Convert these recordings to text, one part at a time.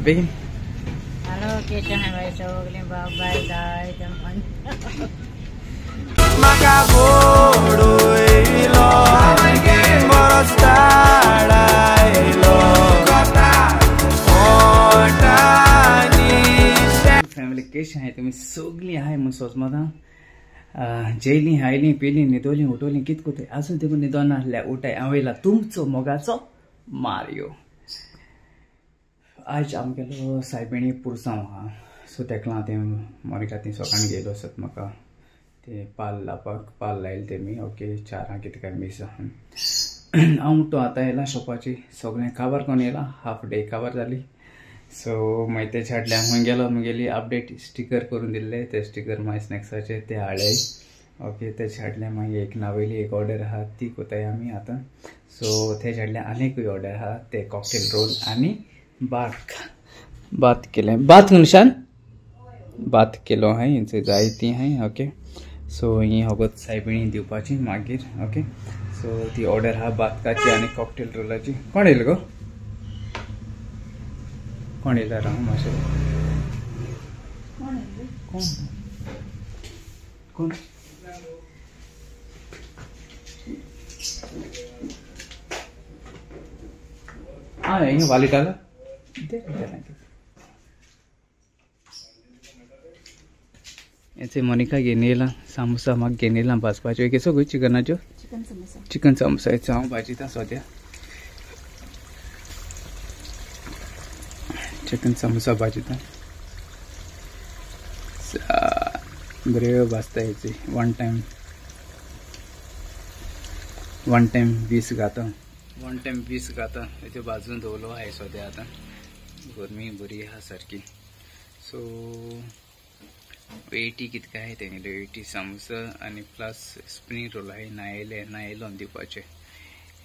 बेगीन. हॅलो केशव हांवें सगळीं बाय दाय म्हाका बोडयलो बरोच ताडायलो. फॅमिली केश आहे तुम्ही सगळी आहे म्हूण सोजमता. जेयली आयली पिली न्हिदोली उठोली कित कोताय आजून देखून न्हिदोन नासल्या उठाय हांव येयला तुमचो मोगाचो मारियो. आज आमगेलो सायबिणी पुरसांव आहा सो तेका लागून तें मोनिका ती सकाळीं गेलो आसत म्हाका ते पाल लावपाक पाल लायले तेमी. ओके चारांक कितें काय मीस आहा. हांव म्हणटा आतां येयला शॉपाची सगळें काबार करून येयला हाफ डे काबार जाली. सो मागीर ते छाटले हांव गेलो म्हगेली अपडेट स्टिकर करून दिल्ले ते स्टिकर मागीर स्नॅक्साचे ते हाडले. ओके ते छाटले मागीर एक नावेली एक ऑर्डर आहा ती कोताय आमी आतां. सो ते छाटले आनीकूय ऑर्डर आहा ते कॉकटेल रोल आनी भात भात केलें भात मनशान भात केलो हांवें जाय ती हांवें. ओके सो ही होगत सायबिणी दिवपाची मागीर. ओके सो ती ऑर्डर आहा भातकाची आनी कॉकटेल रोलाची. कोण येयलो गो? कोण येयला राव मातशें कोण कोण आं हिंगा वालिटालो हेचे मोनिका घेवन येयला सामोसा म्हाका घेवन येयला भाजपाच्यो. केसो गो चिकनाच्यो? चिकन समोसा. चिकन समोसा हेचो हांव भाजिता सद्या. चिकन समोसा भाजिता बऱ्यो भाजता हेची. One time 20 घाता. वन टायम 20 घाता हेच्यो भाजून दवरलो आहा सद्या. आतां गरमी बरी आहा सारकी. सो 80 कितें काय तेंगेले 80 सामोसा आनी प्लस स्प्रींग रोल आहाय. नायले नायले ऑन दिवपाचे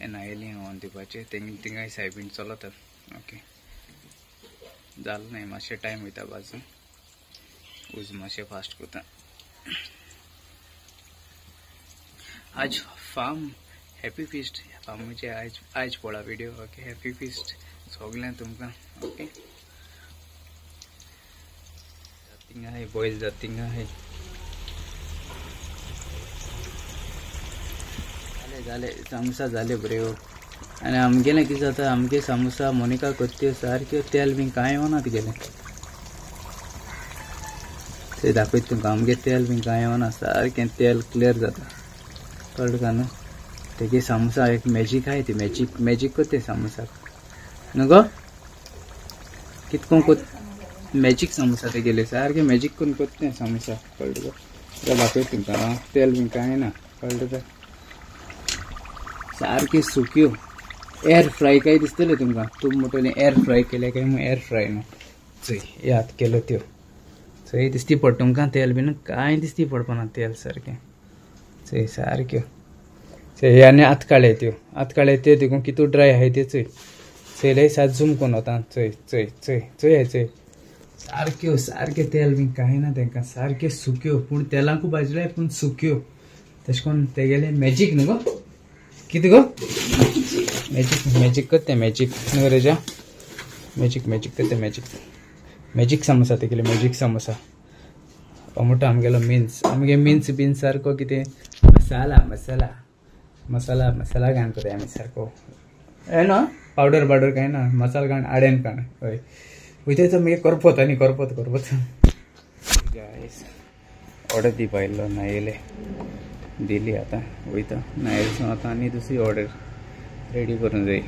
नायले ऑन दिवपाचे तेंगे थिंगाय सायबीण चलता. ओके जालें न्हय मातशें टायम वयता भाजून उज मातशें फास्ट करता. आज फार्म हॅपी फिस्ट फार्माचे आयज आयज पळा व्हिडिओ. ओके हॅपी फिस्ट सगळ्यांक तुमकां. ओके थिंगा आहे बॉयज जात थिंगा आहे. जाले जाले सामोसा जाले बऱ्यो. आनी आमगेलें कितें जाता आमगे सामोसा मोनिका करत्यो सारक्यो तेल बीन कांय येवना तिगेलें. ते दाखयता तुमकां आमगे तेल बीन कांय येवना सारकें तेल क्लियर जाता. कळ्ळें तुका न्हू? तेगे सामोसा एक मॅजीक आहाय ती मॅजीक मॅजीक करते सामोसाक न्हू गो कितको कोत मॅजीक सामोसा तेगेले सारकें मॅजीक करून करता सामोसा. कळ्ळें तुका? दाखयता तुमकां तेल बीन कांय ना. कळ्ळें तुका? सारक्यो सुक्यो एअर फ्राय काय दिसतले तुमकां. तूं म्हणटलें एअर फ्राय केलें काय म्हूण. एअर फ्राय न्हू चोय याद केलो त्यो चोय दिसती पडटा तुमकां तेल बीन कांय दिसती पडपाना तेल सारकें. चोय सारक्यो चोय आनी आत काडले त्यो आत काडले त्यो देखून कितू ड्राय आहाय त्यो चोय चोयले सात झूम करून वता. चोय चोय चोय चोय चोय सारक्यो सारकें तेल बीन कांय ना तेंकां सारक्यो सुक्यो. पूण तेलाकूय भाजले पूण सुक्यो तशें करून तेगेलें मॅजीक न्हू गो कितें गो मॅजीक मॅजीक करते मॅजीक न्हू रेजा मॅजीक मॅजीक करते मॅजीक मॅजीक सामोसा तेगेले मॅजीक सामोसा. म्हणटा आमगेलो मिन्स आमगे मिन्स बीन सारको कितें मसाला मसाला मसाला मसाला घालून करता आमी सारको. हे ना पावडर पावडर कांय ना मसाला घालून आड्यान काण. हय वयता तो मागीर करपत आनी करपत करपत. ऑर्डर दिवपा येयल्लो नायले दिली आतां वयता नायलसून आतां आनी दुसरी ऑर्डर रेडी करूंक जाय.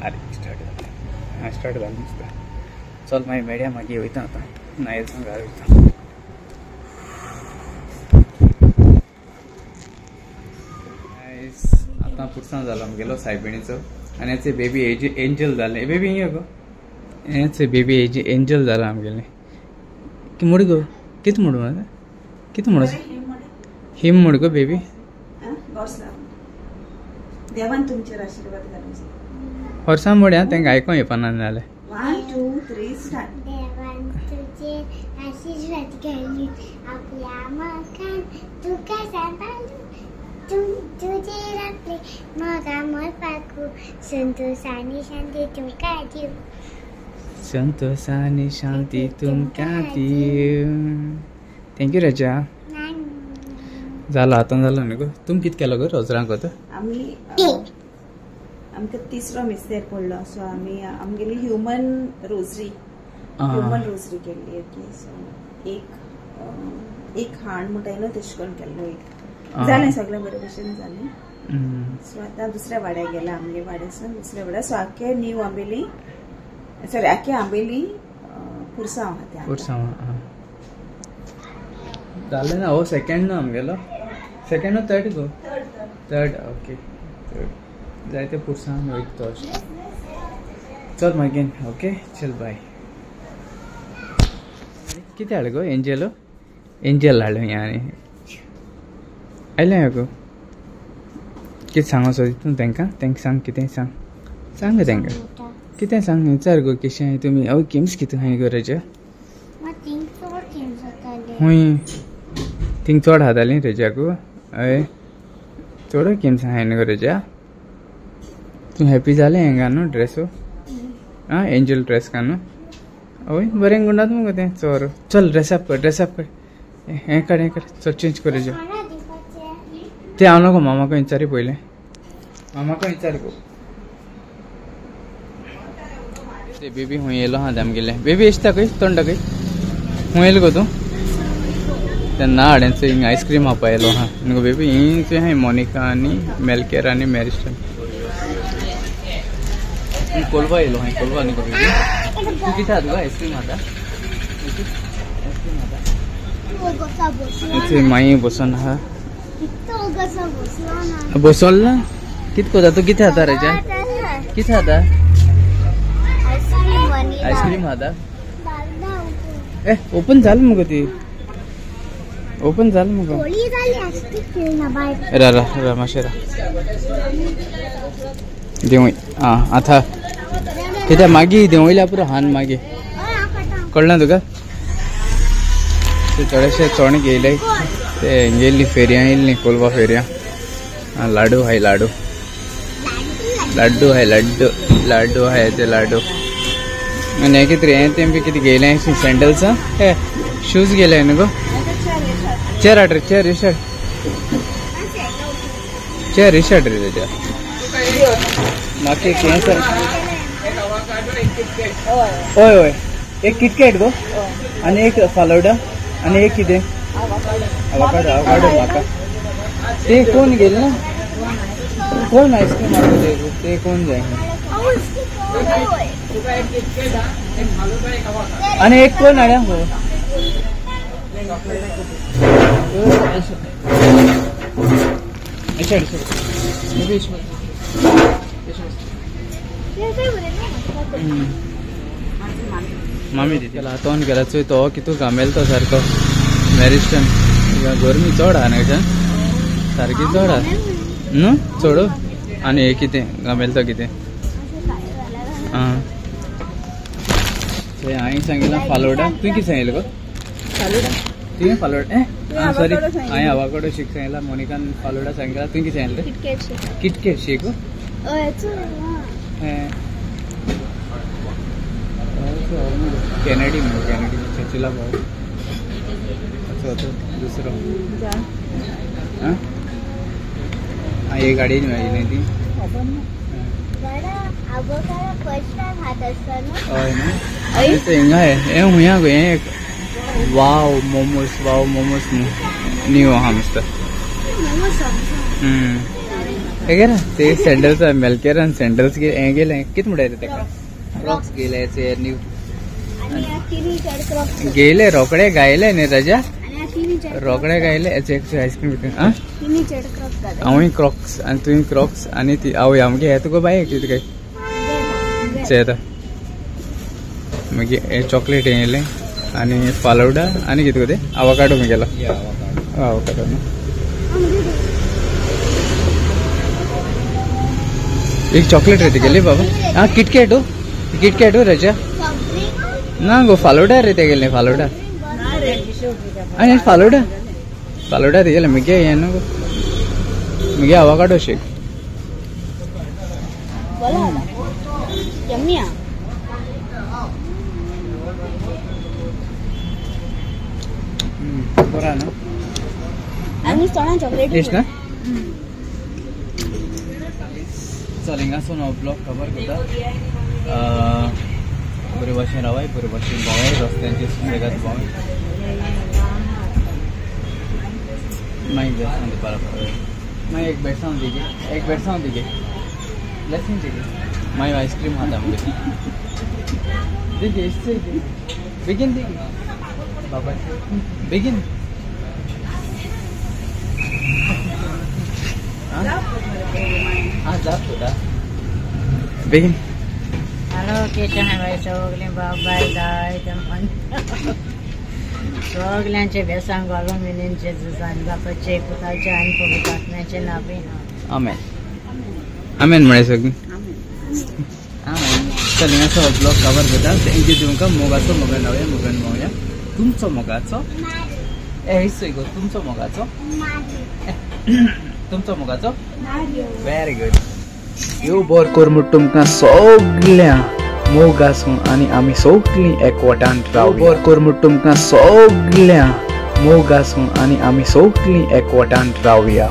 आरे स्टार्ट जालें. आं स्टार्ट जालें दिसता. चल मागीर मेळया मागीर वयता आतां नायलसून घरा वयता. आतां पुरसांव जालो आमगेलो सायबिणीचो आनी हेचे बेबी एंजल जालें. बेबी हिंगा गो हेच बेबी एंजल जालां आमगेलें. म्हूण गो कितें म्हूण कितें म्हूण हिम म्हूण गो बेबी. देवान तुमचेर आशीर्वाद घालूं. वर्सां मोड्या तांकां आयकोंक येवपाना जालें. 1 2 3 स्टार्ट. देवान तुझे आशीर्वाद घालून आपल्या मकान तुका सांबाळून. तुजेर आपले मोगा मोरपाकू संतोष आनी शांती तुमकां दिवं. संतोष आनी शांती तुमकां दिवं. Thank you रजा. जालो आतां जालो न्ही गो. तुम कितें केलो गो रोजरांक वता? आमी आमकां तिसरो मिस्तेर पडलो. सो आमी आमगेली ह्युमन रोजरी, ह्युमन रोजरी केल्ली. ओके, सो एक एक हांड म्हणटा न्हू तशें करून केल्लो. एक जालें सगळें बरे भशेन जालें. सो आतां दुसऱ्या वाड्यार गेला, आमगे वाड्यासून दुसऱ्या वाड्यार. सो आख्खे न्यू आंबेली, सॉरी आख्खे आंबेली पुरसांव आहा तें. पुरसांव जालें ना? हो सेकंड ना आमगेलो? सेकंड नो थर्ड गो? Third. Okay, third जायते पुरसांव वयता तो अशें. चल मागीर. ओके चल बाय. कितें हाडलें गो? एंजलो, एंजल हाडलें हें आनी आयलें गो. कितें सांगो सोदी तूं तांकां? तांकां सांग कितें सांग, सांग गो तांकां कितें सांग. विचार गो कशें तुमी. अव गेम्स कितें हांवें गो रजा? हूंय थिंग चड खाताली रजाकू. हय चड गेम्स आहाय न्हू गो रजा. तूं हॅपी जालें हेंगा न्हू ड्रेसो? आं एंजल ड्रेस का न्हू? हय बरें गुंडात मुगो तें चोर. चल ड्रेसअप कर, ड्रेसअप कर. हें काड, हें काड, चल चेंज कर रजा. तें हांव नको मामाक विचारी पयलें. मामाक विचार गो. ते बेबी खूंय येयलो आहा तें आमगेलें. बेबी येता खंय तोंड दाखय. खूंय येयलो गो तूं? तेन्ना हाडें हिंगा आयस्क्रीम खावपा येयलो आहा न्हू गो बेबी. हिंग आहाय मोनिका आनी मेलकेर आनी मॅरिस्टन. कोलवा येयलो आहाय. कोलवा न्हू गो बेबी? तूं कितें खाता गो? आयस्क्रीम खाता? आयस्क्रीम खाता? माई बसोन आहा. बसोल ना? कितें करता तूं? कितें खाता रेजा? कितें खाता? आयस्क्रीम खाता? ए ओपन जालें मुगो ती. ओपन जालें मुगो. रा रा रा मातशें रा देंवय. आं आतां कित्याक मागीर देंवयल्या पुरो हान मागीर. कळ्ळें तुका? चडशे चोणे घेयले ते येयल्ली फेरयां येयल्ली कोलवा फेरयां. लाडू हाय, लाडू, लाड्डू हाय, लाड्डू, लाड्डू हाय ते लाडू. आनी हें कितें हें तें बी कितें घेयलें? सँडल्स हे शूज घेयले न्हू गो? चेर हाड रे, चेर रिशर्ट, चेर रिशर्ट रे तेज्या. म्हाका एक हें सर. हय हय एक किटकॅट गो आनी एक फालोडा आनी एक कितें आवाकाडो. आवाकाडो म्हाका ते कोण घेयलें ना? कोण आयस्क्रीम हाडटा ते कोण जाय? आनी एक कोण हाड्या गो? मामी दिता तोंड गेला चोय तो कितू घामेल तो सारको. मॅरिस्टन गरमी चड आहा न्हू सारकी चड आहा न्हू चड. आनी हे कितें घामेल तो कितें? आं हांवें सांगिलां फालोडा. तुवें कितें सांगिल्लें गो? तुवें फालोडा? आं सॉरी हांवें आवाकाडो शेक सांगिला. मोनिकान फालोडा सांगिला. तुवें कितें सांगिल्लें? किटकॅट शेक. कॅनेडी मगो, कॅनेडी चर्चिला भाव. अच्छा दुसरो आं एक गाडी मेळ्ळी ती. हय न्हू हिंगा हें हुंया गो. हें वाव मोमोज, वाव मोमोज न्हू न्यू आहा मस्त. हे गे ते सँडल्स मेलकेरान सँडल्स हें गेलें कितें म्हणटा रे तेका? क्रॉक्स गेले ते न्यू गेले रोकडे गायले न्ही राजा? रोकडे गायले. आयस्क्रीम आं हांवूय क्रॉक्स आनी तुवें क्रॉक्स आनी ती आवय आमगे हें तुका बाय कितें काय चेता. मागीर हें चॉकलेट हें येयलें आनी फालोडा आनी कितें गो तें आवाकाडो गेलो. आवाकाडो न्हू. एक चॉकलेट रे गेली बाबा. आं किटकॅट हो, किटकॅट हो रजा. ना गो फालोडा रे ते गेले फालोडा. आनी फालोडा, फालोडा ते गेले मुगे हें न्हू गो. मगे आवाकाडो शेक बरो यम्मी आ. बरा ना आनी चणा चॉकलेट टेस्ट ना. चल हिंगासून हो ब्लॉग खबर करता. बरे भाशेन रावाय, बरे भाशेन भोंवाय, रस्त्यांचे सुसेगाद भोंवाय. मागीर बेसांव दी बराबर. मागीर एक बेसांव दी गे, एक बेसांव दी गे, ब्लेसिंग दी गे. मागीर आयस्क्रीम खाता मुगे दी गे, इससे बेगीन दी गे बाबा बेगीन. हाँ जाप होता बेगीन. हॅलो केशव भाई सगळीं बाबाय दाय सगळ्यांचे बेसांग घालून मिनींचे जुजान बापाचे पुताचे आनी पवित्र आत्म्याचे नांव. आमेन आमेन म्हळें सगळीं. आमेन. चल हिंगासो हो ब्लॉग कवर करता. Thank you तुमकां. मोगाचो मोगान रावया, मोगान भोंवया. तुमचो मोगाचो ए हिचो गो, तुमचो मोगाचो, तुमचो मोगाचो. Very good. यो बर कर म्हूण तुमकां सगळ्या मोग आसूं आनी आमी सगळीं एकवटान रावया. बर कर म्हूण तुमकां सगळ्या मोग आसूं आनी आमी सगळीं एकवटान रावया.